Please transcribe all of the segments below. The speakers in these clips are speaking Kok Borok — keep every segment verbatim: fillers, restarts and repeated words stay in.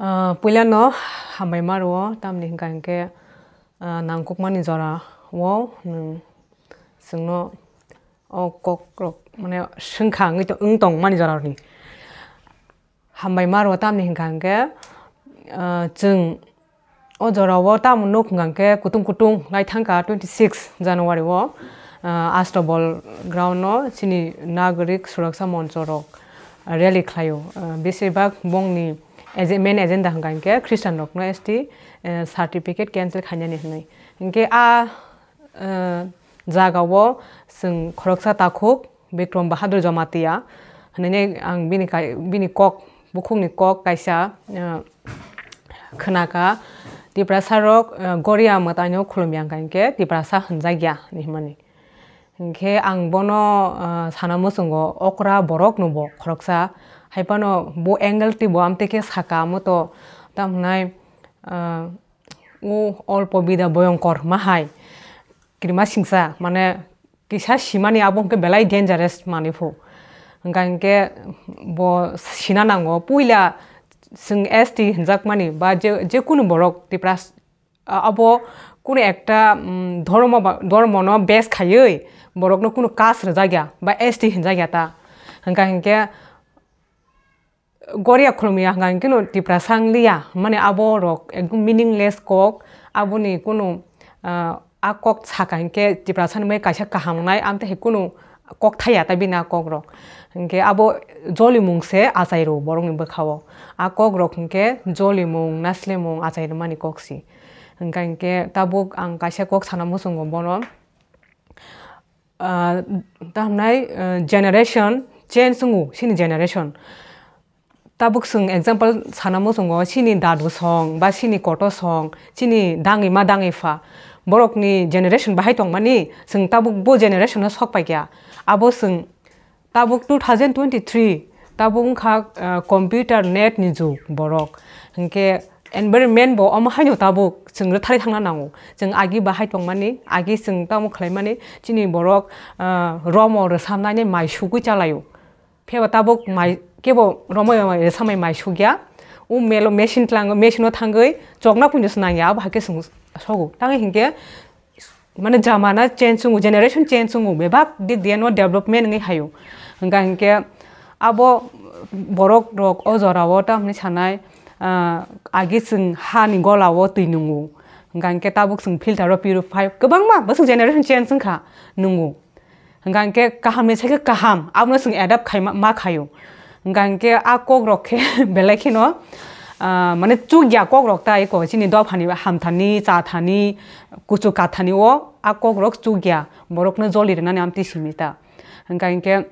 Ah, puilano hambai ma rwo, tamni hwnka hinkhe, ah, nangkukmani jora o nwng chwngno o kok rok, mane, swngkha wngwi to-, wng tongmani jora rokni. Hambai ma rwo, tamni hwnka hinkhe, ah, chwng o jora o tamo nuk hwnka hinkhe kutung kutung lai thangkha twenty six January o, ah, Astobol ground o chini Nagorik Suraksa Moncho rok rally khlaio. Ah, besibak bongni age-, main agenda hwnka hinkhe Christian rokno S T, eh, certificate cancel khainani hwnwi. Hinkhe a, eh, jaga o chwng khoroksa takhuk Bikram Bahadur Jamatia hwnwi ang bini kai-, bini kok, bukhukni kok kaisa, eh, khwnakha, Tiprasa rok, eh, Goria mwtaino khulumya hwnka hinkhe Tiprasa hwnjakya hinwi hwnmani. Hinkhe ang bono, ah, sana muchungo okra borok no bo khoroksa. Haiphano bo angle twi bo amtwi khe saka amo to, tamo hwnai, ah, o olpo bida boyongkor ma hai. Kirima singsa, mane kisa simani abo hwnkhe belai dangerous manwi phu. Hwnka hinkhe bo sina nango. Puila chwng S T hwnjakmani ba je, je kunu borok Tipras-, A-, abo kunu ekta, mm, dhormo ba, dhormono base khaiwi borokno kunu caste rwjakya ba S T hwnjakya ta. Hwnka hinkhe Goria khulumya hwnka hinkhe no Tiprasa wngliya. Mane abo rok ekdom meaningless kok, aboni kunu, ah, a kok saka hinkhe Tiprasani bai kaisa kaham wngnai, amtwi hai kunu kok thaya ta bini a kok rok. Hinkhe abo jolimung se achai rwo borokni bwkha o. A kok rok hinkhe jolimung, naslemung achai rwmani kok si. Hwnka hinkhe tabuk ang kaisa kok sana muchungo bono, ah, ta hwnai, ah, generation change wngo, chini generation. Tabuk chwng example sana muchungo, chini dadu song ba chini koto song, chini dangwi ma dangwi pha, borokni generation bahai tongmani, chwng tabuk bo generation o sok paikha. Abo chwng tabuk two thousand twenty-three, tabuk wngkha, ah, computer net ni jug borok. Hinkhe environment bo omo haino tabuk chwng rwtharwi thangna nango. Chwng agi bahai tongmani, agi chwng tamo khlaimani, chini borok, ah, romo rwsamnani mai sugwi chalaio. Phiyaba tabuk mai, kebo romoi romoi rwsamai mai sugya. O melo machine tlango, machine o thangwi chokna puino se nangya, abo hai khe chwng sogo. Tangwi hinkhe, mane, jamana change wngo, generation change wngo, bebak dik diya no development wngwi hayo. Hwnka hinkhe abo borok rok o jora o tamni sanai, ah, agi chwng ha ni gola o twi nungo. Hwnka hinkhe tabuk chwng filter o purify kwbangma bwswk generation change wngkha nungo. Hwnka hinkhe kaham ni sai khe kaham, abono chwng adapt khai ma, ma khaio. Hwnka hinkhe a kok rok khe belai kheno, ah, mane chukya kok rok tai ko chini dophani hamthani, chathani, kuchuk kathani o a kok rok chukya, borokno joli rwnani amtwi simi ta. Hwnka hinkhe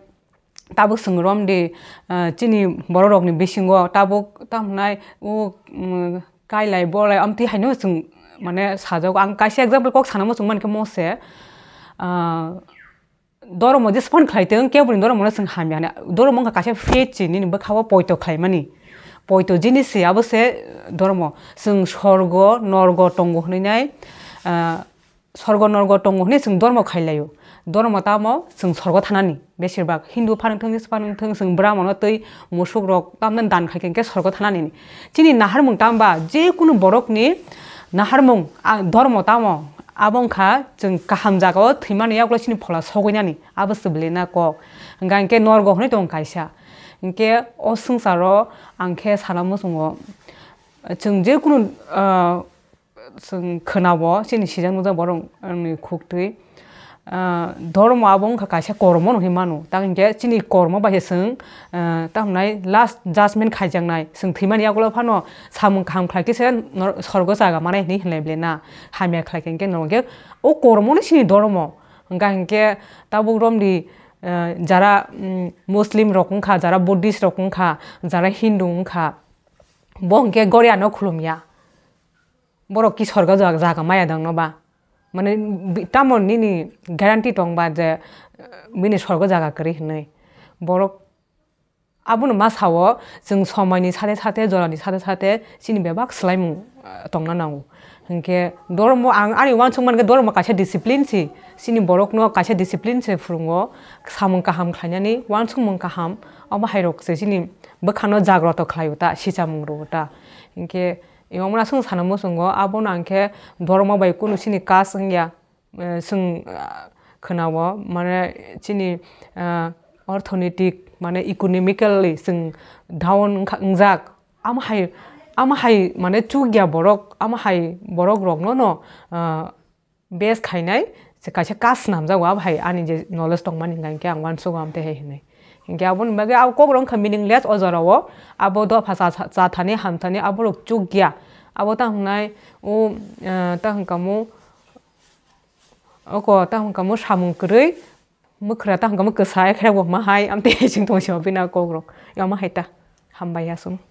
tabuk chwng romdi, ah, chini borok rokni bisingo tabuk tamo hwnai o, mm, kailai bolai amtwi haino chwng mane sajago. Ang kaisa example kok sana muchung mankhe mo se, ah, Dhormo jesphano khlai tong, keboni dhormono chwng hamya hwnwi. Dhormo wngkha kaisa faith se nini bwkha-o poito khlaimani. Poito jinis se, abo se dhormo. Chwng sorgo, norgo tongo hwnwi nai, ah, sorgo, norgo tongo hwnwi chwng dhormo khai laio. Dhormo tamo chwng sorgo thanani, besirbak Hindu phano wngthung, Jiswa phano wngthung, chwng Brahmano twi musuk rok tamno dan khai khe sorgo thanani. Chini naharmung tamo ba, je kunu borokni naharmung, a, dhormo tamo, abo wngkha chwng kaham jagao thwimani yagulo chini phola sogwi nani, abo se belai na kok. Hwnka hinkhe norgo hwnwi tongo kaisa. Hinkhe o swngcharo ang khe sana muchungo, chwng je kunu, ah, chwng khwnao chini sijak nujak borok ni khuktwi. Ah, dhormo abo wngkha kaisa kormo no hinwi mano. Tamo hinkhe chini kormo bai se chwng, ah, tamo hwnai last judgment khaijaknai. Chwng thwimani yagulo phano samung kaham khlai khe se nor-, sorgo jaga manai hinwi hinlai belai na. Hamya khlai khe hinkhe norok khe o kormo no chini dhormo. Hwnka hinkhe tabuk romdi, ah, jara, mm, Muslim rok wngkha, jara Buddhist rok wngkha, jara Hindu wngkha, bo hinkhe Goria no khulumya. Borok ki sorgo jaga, jaga maya dang no ba? Mane bi-, tamo nini guarantee tong ba je, eh, bini sorgo jaga kwrwi hinwi? Borok abono ma sao, chwng somoini sate sate, jorani sate sate chini bebak swlaimung, eh, tongna nango. Hinkhe dhormo ang ani uansuk mankhe dhormo kaisa discipline se, chini borokno kaisa discipline se phwrwngo, samung kaham khlainani, uansukmung kaham, omo hairok se chini bwkhano jagroto khlaio ta, sichamung rwo ta. Hinkhe imamuna swng sana muchungo, abono ang khe dormo bai kunu chini caste wngya, eh, swng, ah, khwnao, mane chini, ah, orthonetic, mane economically swng down wngkha, wngjak. Amo hai, amo hai mane chukya borok, amo hai borok rokno no, ah, base khainai, se kaisa caste swnamjago, abo hai ani je knowledge tongmani hwnka hinkhe ang uansugo amtwi hai hinwi. Hinkhe aboni bagwi abo kok rok wngkha meaningless o jorao, abo dopha cha-, cha-, chathani hamthani aborok chukya. Abo tamo hwnai o, eh, tamo hwnka mo, oko tamo hwnka mo samung kwrwi, mwkhra tamo hwnka mo kwsa ekhe bo hwnma hai amtwi hai chwng tongsi o bini kok rok. Amo hai ta. Hambai aswk.